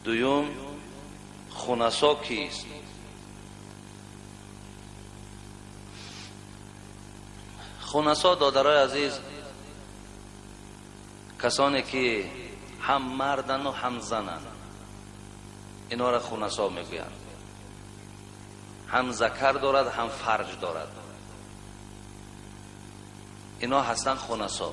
Дуюм, хунасо кист? Хунасо, додарои азиз, касоне ки ҳам мардану ҳам зананд, инҳоро хунасо мегӯянд. Ҳам закар дорад, ҳам фарҷ дорад. Инҳо ҳастанд хунасо.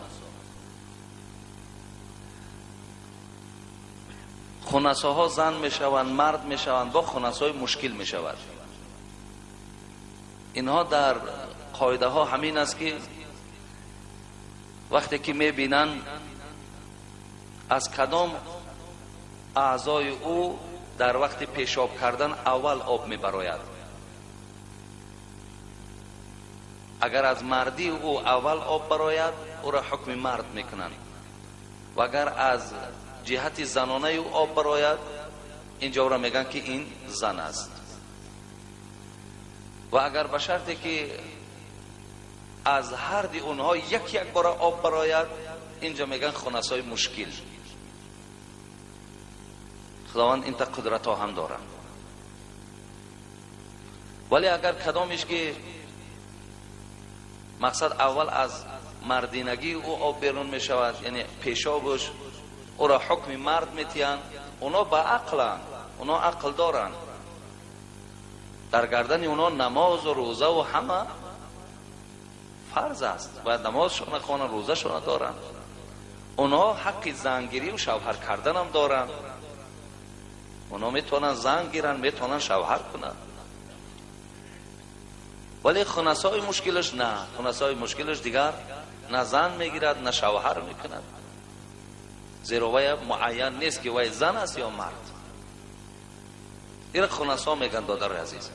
Хунасоҳо зан мешаванд, мард мешаванд, бо хунасои мушкил мешавад. Инҳо дар қоидаҳо ҳамин аст, ки вақте ки мебинанд аз кадом аъзои ӯ дар вақти пешоб кардан аввал об мебарояд, агар аз мардии ӯ аввал об барояд, ӯро ҳукми мард мекунанд, ва агар аз ҷиҳати занонаи ӯ об барояд, инҷо ӯро мегӯянд, ки ин зан аст. Ва агар ба шарте ки аз ҳарди онҳо як як бора об барояд, инҷо мегӯянд хунасои мушкил. Худованд инта қудратҳо ҳам дорад. Вале агар кадомиш ки мақсад аввал аз мардинагии ӯ об берун мешавад, яъне пешобаш, ӯро ҳукми мард метиҳанд, оно ба ақланд, оно ақл доранд, дар гардани оно намозу рӯзаву ҳама фарз аст, бояд намозшона хонанд, рӯзашона доранд. Онҳо ҳаққи зангирию шавҳар карданам доранд. Онҳо метавонанд зан гиранд, метавонанд шавҳар кунанд. Вале хунасои мушкилаш на, хунасои мушкилаш дигар на зан мегирад, на шавҳар мекунад, зеро вай муайян нест, ки вай зан аст ё мард. Ира хунасо мегӯянд, додари азиз.